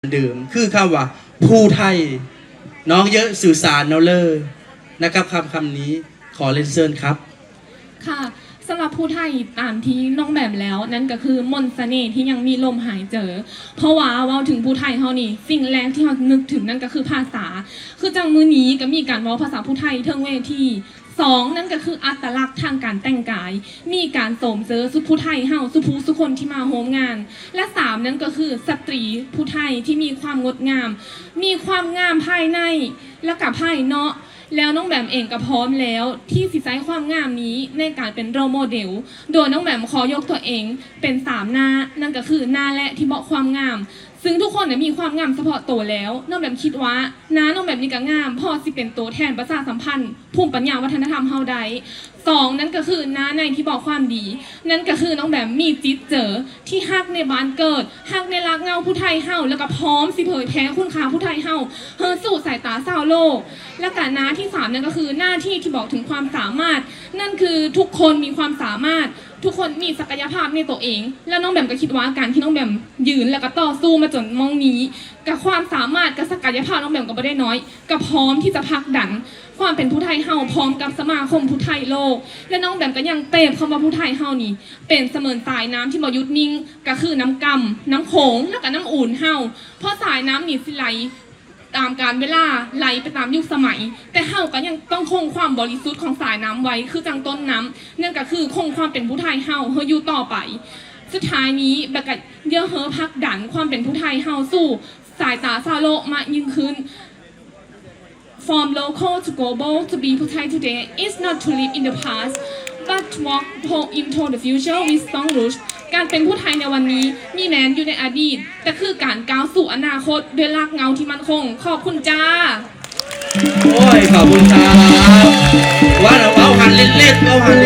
ເດີມ ຄືຄຳວ່າຜູ້ໄທ. ນ້ອງເຍາະສື່ສານເນາະເລີ ນະຄັບ ຄຳ ຄຳນີ້ ຂໍເລີຍນເຊີນຄັບ. ຄ່ະ ສຳລັບຜູ້ໄທ ຕາມທີ່ນ້ອງແບມແລ້ວ ນັ້ນກໍຄືມົນສະເໜ່ທີ່ຍັງມີລົມຫາຍໃຈ. ເພາະວ່າເວົ້າເຖິງຜູ້ໄທເຮົານີ້ ສິ່ງແລກທີ່ເຮົານຶກເຖິງນັ້ນກໍຄືພາສາ. ຄືຈັ່ງມື້ນີ້ກໍມີການເວົ້າພາສາຜູ້ໄທເທິງເວທີ. ສອງ ນັ້ນກໍຄືອັດຕະລັກທາງການແຕ່ງກາຍ ມີການໂສມເຊີສູ່ຜູ້ໄທເຮົາ ສູ່ຜູ້ສູ່ຄົນທີ່ມາຮ່ວມງານ ແລະ ສາມ ນັ້ນກໍຄືສະຕຣີຜູ້ໄທທີ່ມີຄວາມງົດງາມ ມີຄວາມງາມພາຍໃນ ແລະ ກະພາຍນອກ. ແລ້ວນ້ອງແບມເອງກໍພ້ອມແລ້ວທີ່ຊິໃຊ້ຄວາມງາມນີ້ໃນການເປັນໂຣໂມເດວ. ໂດຍນ້ອງແບມຂໍຍົກຕົວເອງເປັນສາມໜ້າ ນັ້ນກໍຄືໜ້າແລກທີ່ບອກຄວາມງາມ ຊຶ່ງທຸກຄົນນະມີຄວາມງາມສະເພາະໂຕແລ້ວ. ນ້ອງແບມຄິດວ່າໜ້ານ້ອງແບມນີ້ກໍງາມ ເພາະຊິເປັນໂຕແທນປະຊາສຳພັນພູມປັນຍາວັດທະນະທຳເຮົາໄດ້. ສອງ ນັ້ນກໍຄືໜ້າໃນທີ່ບອກຄວາມດີ ນັ້ນກໍຄືນ້ອງແບມມີຈິດໃຈທີ່ຮັກໃນບ້ານເກີດ ຮັກໃນລາກເຫງົ້າຜູ້ໄທເຮົາ ແລ້ວກໍພ້ອມຊິເຜີຍແຜ່ຄຸນຄ່າຜູ້ໄທເຮົາໃຫ້ສູ່ສາຍຕາຊາວໂລກ. ແລ້ວກໍໜ້າທີສາມ ນັ້ນກໍຄືໜ້າທີ່ທີ່ບອກເຖິງຄວາມສາມາດ ນັ້ນຄືທຸກຄົນມີຄວາມສາມາດ ທຸກຄົນມີສັກກະຍະພາບໃນໂຕເອງ. ແລ້ວນ້ອງແບມກໍຄິດວ່າການທີ່ນ້ອງແບມຢືນ ແລ້ວກໍຕໍ່ສູ້ມາຈົນໝ່ອງນີ້ ກະຄວາມສາມາດ ກະສັກກະຍະພາບນ້ອງແບມກໍບໍ່ໄດ້ນ້ອຍ ກະພ້ອມທີ່ຈະຜັກດັນຄວາມເປັນຜູ້ໄທເຮົາ ພ້ອມກັບສະມາຄົມຜູ້ໄທໂລກ. ແລະ ນ້ອງແບມກໍຍັງເປບຄຳວ່າຜູ້ໄທເຮົານີ້ເປັນສະເໝືອນສາຍນ້ຳທີ່ບໍ່ຢຸດນິ່ງ ກະຄືນ້ຳກຳ, ນ້ຳໂຂງ ແລະ ກະນ້ຳອູນເຮົາ. ເພາະສາຍນ້ຳນີ້ຊິໄຫຼຕາມການເວລາ, ໄຫຼໄປຕາມຍຸກສະໄໝ, ແຕ່ເຮົາກໍຍັງຕ້ອງຄົງຄວາມບໍລິສຸດຂອງສາຍນ້ຳໄວ້ ຄືຈັ່ງຕົ້ນນ້ຳ, ນັ້ນກໍຄືຄົງຄວາມເປັນຜູ້ໄທເຮົາໃຫ້ຢູ່ຕໍ່ໄປ. ສຸດທ້າຍນີ້ ແບມກໍຢາກໃຫ້ຜັກດັນຄວາມເປັນຜູ້ໄທເຮົາສູ່ສາຍຕາຊາວໂລກມາກຍິ່ງຂຶ້ນ. From local to global, to be ຜູ້ໄທ today is not to live in the past, but to walk into the future with strong roots. ການເປັນຜູ້ໄທໃນວັນນີ້ ມີແມ່ນຢູ່ໃນອະດີດ, ແຕ່ຄືການກ້າວສູ່ອະນາຄົດດ້ວຍລາກເຫງົ້າທີ່ໝັ້ນຄົງ. ຂອບຄຸນຈ້າ. ໂອ້ຍ ຂອບຄຸນຄັບ. ວ່າແລ້ວເວົ້າຫັ້ນເຫຼັດໆ ເວົ້າຫັ້ນ